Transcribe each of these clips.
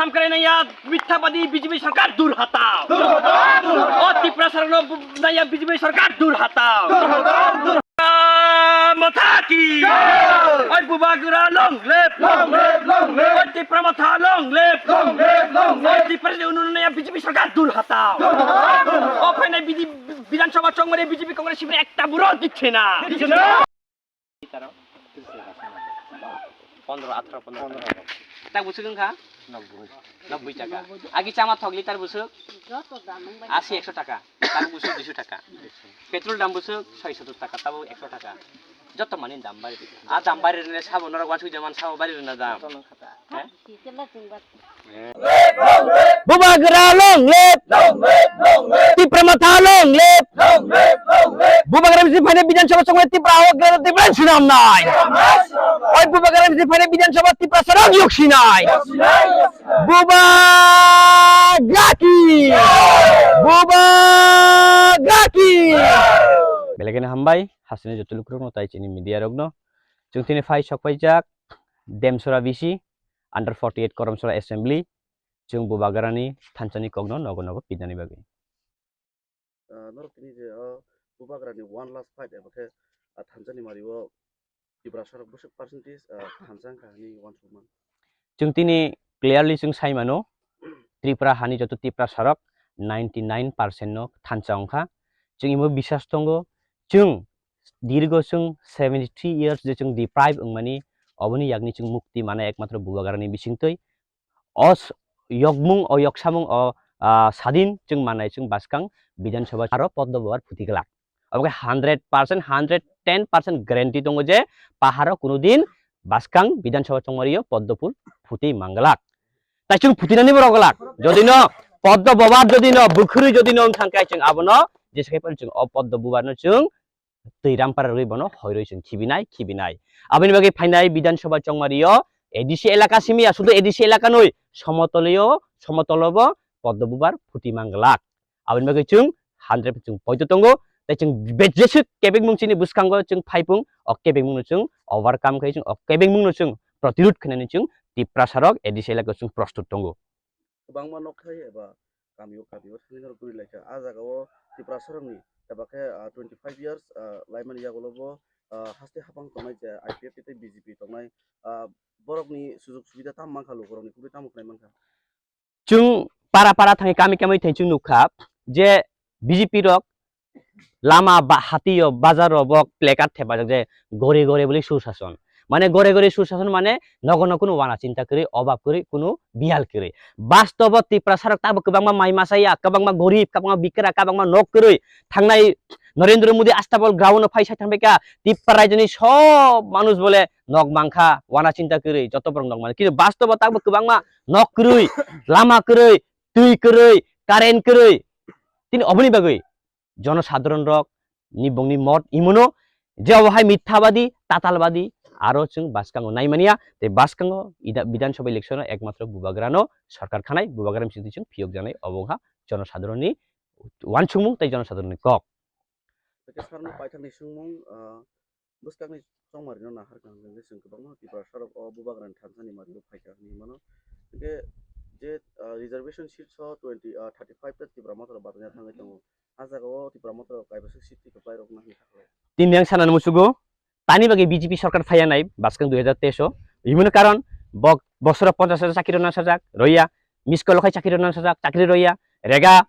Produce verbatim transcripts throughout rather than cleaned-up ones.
Kam kare naya mithabadi B J P sarkar dur hatao. O Tiprasarokno bu-, naya B J P sarkar dur hatao. Mathaki. Oi Bubagra long live. Long live, long live. Oi Tipra Motha long live. Long live, long live. Oi Tiprasarokno naya B J P sarkar dur hatao. O phainai bidi-, Bidhan Sabha chongmani B J P Congress sibri ekta buro dichhe na. Dichhe na. Pondro, atharo, pondro. Tak busuk wngkha? Nobboi taka. Agi chama thok litar busuk? Asi, ekso taka. Tabuk busuk duiso taka. Petrol dam busuk soiso taka, tabuk ekso taka. Joto mani dam bari. A dam bari rwna sabo norok wansuk jaman sabo bari rwna dam. He? Bubagra long live! Tipra Motha long live! Bubagra misi phaine Bidhan Sabha chongmani Tipra hok gra Tipra sinam nai. Oi Bubagra misi phaine Bidhan Sabha Tiprasarok yok sinai. Bubagra ki! Bubagra ki! Belekene hambai, hasini joto lukurokno tai chini media rokno. Chwng tini phai sok paijak Demsora B C under forty eight Koromsora Assembly. Chwng Bubagrani thansani kokno nogo nogo pidnani bagwi. Ah, norok tini je, ah, Bubagrani one last fight eba khe, ah, thansani mario Tiprasarok bwswk percentage, ah, thansa wngkha hwnwi uansukmano? Chwng tini clearly chwng sai mano, Tripura hani joto Tiprasarok ninety nine percent no thansa wngkha. Chwng imo biswas tongo, chwng dirgo chwng seventy three years je chwng deprive wngmani, oboni yakni chwng mukti manai ekmatro Bubagrani bisingtwi. O s-, yokmung, o yoksamung, o, ah, sadin chwng manai chwng bwskang Bidhan Sabha aro Poddo Bubar phuti glak. Obo khe hundred percent, hundred ten percent guarantee tongo je paharo kuno din bwskang Bidhan Sabha chongmario Poddo phul phuti mang glak. Tai chwng phutinani borok glak. Jodi no Poddo Bubar jodi no bwkhwrwi jodi no wng thang khe chwng abono jesa khe phano chwng o Poddo Bubar no chwng twi rampara rwi bono hoiroi chwng khibinai, khibinai. Aboni bagwi phainai Bidhan Sabha chongmario A D C elaka simi ya, sudu A D C elaka noi, somotolio, somotolo bo Poddo Bubar phuti mang glak. Aboni bagwi chwng hundred chwng poito tongo, tei chwng be-, jeswk kebengmung chini bwskango chwng phaipung, o kebengmungno chwng overcome khai chwng, o kebengmungno chwng protirud khainani chwng Tiprasarok A D C elaka chwng prostut tongo. Kwbangma nokthai eba kamio kamio thangwi norok gurilaikha. A jagao Tiprasarokni eba khe, ah, twenty five years, ah, laimani yagulo bo, ah, haste hapang tongnai je I P F T tei B J P tongnai, ah, borokni sujog subida tamo mankha, lukurokni kwrwi tamo khlai mankha? Chwng para para thangwi kami kami thangwi chwng nukha je B J P rok lama ba, hatio, bazaro bo placard thepajak je gore gore bwlwi Susason. Mane gore gore Susason mane nogo nogo kunu wana chinta kwrwi, obab kwrwi, kunu biyal kwrwi. Bastobo Tiprasarok tabuk kwbangma mai masa ya, kwbangma gorib, kwbangma bikra, kwbangma nok kwrwi. Thangnai Narendra Modi Astabal ground-o phai sai thangbaikha, Tipra raijoni sob manuj bole nok mankha, wana chinta kwrwi, joto borok nok mankha. Kintu bastobo tabuk kwbangma nok kwrwi, lama kwrwi, twi kwrwi, current kwrwi. Tini oboni bagwi jonosadharon rok ni bongni mot imono je obo hai mithabadi, tatalbadi, aro chwng bwskango naimaniya, tei bwskango ida-, Bidhan Sabha election o ekmatro Bubagrano sorkar khanai, Bubagra misi twi chwng phiyok janai, obo wngkha jonosadharon ni uansukmung tei jonosadharon ni kok. Hwnkhe sarno paithakni swngmung, ah, bwskangni chongmarino nahar kha hwnkhe chwng kwbangma Tiprasarok o Bubagrani thansani mario phaikha hwnwi mano. Hwnkhe je, ah, reservation seat so twenty, ah, thirty five ta Tipra Motha rok bachajak thangwi tongo. A jagao Tipra Motha rok kaibwswk seat twi kwplai rok nahni kha. Tini ang sanani musugo, tani bagwi B J P sorkar phaiya nai bwskang dui hajar teis o. Himoni karon bo bosoro ponchash hajar chakri rwna sajak, roya, miskol khai chakri rwna sajak, chakri roya, rega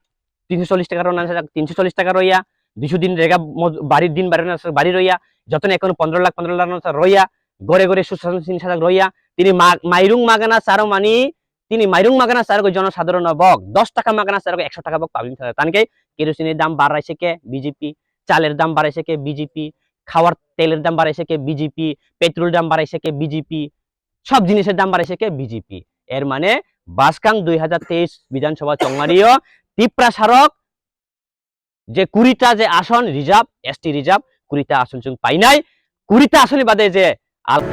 tinso chollish taka rwna sajak, tinso chollish taka roya, duiso din rega moj-, bari din bari rwna sajak, bari roya, jotono ekono pondro lakh, pondro lakh rwna sajak roya, gore gore Susason sini sajak roya, tini ma-, mairung magana charwmani, tini mairung magana charwgwi jonosadharon no bok, dos taka magana charwgwi ekso taka bok public sajak. Tani khe kerosene dam barai se khe B J P, chaler dam barai se khe B J P, khawar teler dam barai se khe B J P, petrol dam barai se khe B J P, sob jinisor dam barai se khe B J P. Er mane bwskang dui hajar teis Bidhan Sabha chongmario Tiprasarok je kuri ta je ason reserve, S T reserve, kuri ta ason chwng painai, kuri ta asoni bade je al-